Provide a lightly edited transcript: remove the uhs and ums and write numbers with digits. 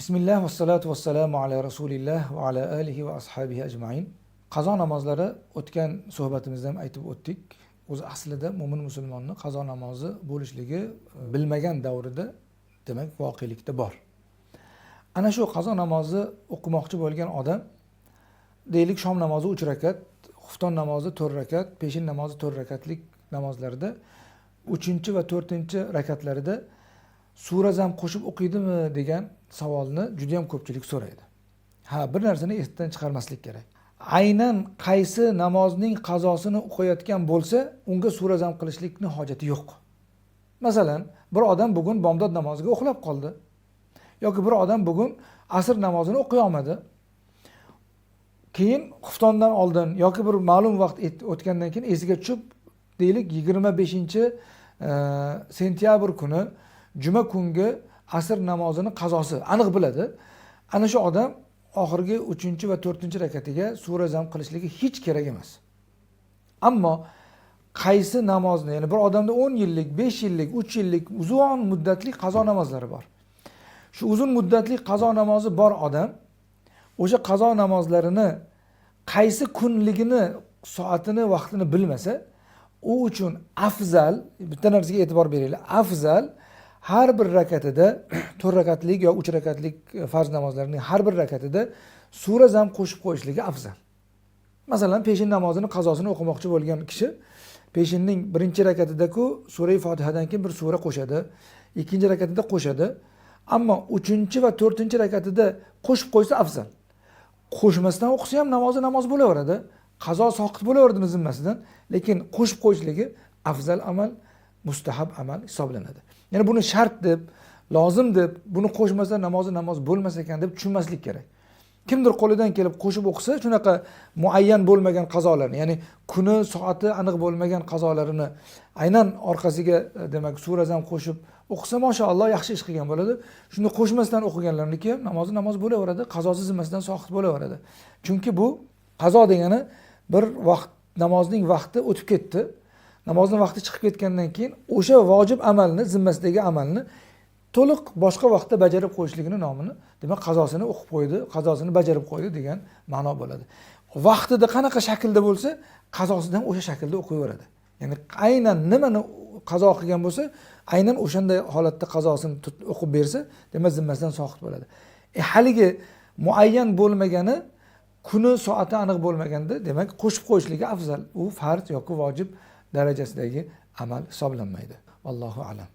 Bismillah va salatu va salamu ala rasulillah va ala alihi va ashabihi ajmain. Qazo namozlari o'tgan suhbatimizda ham aytib o'tdik. O'zi aslida mo'min musulmonni qazo namozi bo'lishligi bilmagan davrida, demak, voqelikda bor. Ana shu qazo namozi o'qimoqchi bo'lgan odam, deylik, shom namozi 3 rakat, xufton namozi 4 rakat, peshin namozi 4 rakatlik namozlarda 3 va 4 rakatlarida sura zam qo'shib o'qiydimi degan savolni juda ham ko'pchilik so'raydi. Ha, bir narsani esdan chiqarmaslik kerak. Aynan qaysi namozning qazosini o'qiyotgan bo'lsa, unga sura zam qilishlikni hojati yo'q. Masalan, bir odam bugun bomdod namoziga uxlab qoldi yoki bir odam bugun asr namozini o'qiy olmadi. Keyin xuftondan oldin yoki bir ma'lum vaqt o'tgandan keyin esiga tushib, deylik, 25 sentyabr kuni juma kungi asr namozini qazosi aniq biladi. Ana shu odam oxirgi 3 va 4 rakatiga sura zam qilishligi hech kerak emas. Ammo qaysi namozni, ya'ni bir odamda 10 yillik, 5 yillik, 3 yillik uzun muddatli qazo namozlari bor. Shu uzun muddatli qazo namozi bor odam o'sha qazo namozlarini qaysi kunligini, soatini, vaqtini bilmasa, u uchun afzal, bitta narsaga e'tibor beringlar, afzal har bir rakatida 4 rakatlik yo 3 rakatlik farz namozlarining har bir rakatida sura zam qo'shib qo'yishligi afzal. Masalan, peshin namozini qazosini o'qimoqchi bo'lgan kishi peshinning birinchi rakatida-ku sura Fotihadan keyin bir sura qo'shadi, ikkinchi rakatida qo'shadi. Ammo 3 va 4 rakatida qo'shib qo'ysa afzal. Qo'shmasdan o'qisa ham namozi namoz bo'laveradi. Qazo soqit bo'laveradi zimmasidan, lekin qo'shib qo'yishligi afzal amal, mustahab amal hisoblanadi. Ya'ni buni shart deb, lozim deb, buni qo'shmasa namozi namoz bo'lmas ekan deb tushunmaslik kerak. Kimdir qo'lidan kelib qo'shib o'qisa, shunaqa muayyan bo'lmagan qazolarni, ya'ni kuni, soati aniq bo'lmagan qazolarini aynan orqasiga, demak, sura zam qo'shib o'qisa, mashalloh, yaxshi ish qilgan bo'ladi. Shuni qo'shmasdan o'qiganlarniki ham namozi namoz bo'laveradi, qazosi zimmasidan soqit bo'laveradi. Chunki bu qazo degani bir vaqt namozning vaqti o'tib ketdi. Namozning vaqti chiqib ketgandan keyin o'sha vojib amalni, zimmasidagi amalni to'liq boshqa vaqtda bajarib qo'yishligini nomini, demak, qazosini o'qib qo'ydi, qazosini bajarib qo'ydi degan ma'no bo'ladi. Vaqtida qanaqa shaklda bo'lsa, qazosini ham o'sha shaklda o'qiyveradi. Ya'ni aynan nimani qazo qilgan bo'lsa, aynan o'shanday holatda qazosini o'qib bersa, demak, zimmasidan soqit bo'ladi. Haligi muayyan bo'lmagani, kuni, soati aniq bo'lmaganda, demak, qo'shib qo'yishligi afzal. U farz yoki vojib darajasidagi amal hisoblanmaydi. Allohu a'lam.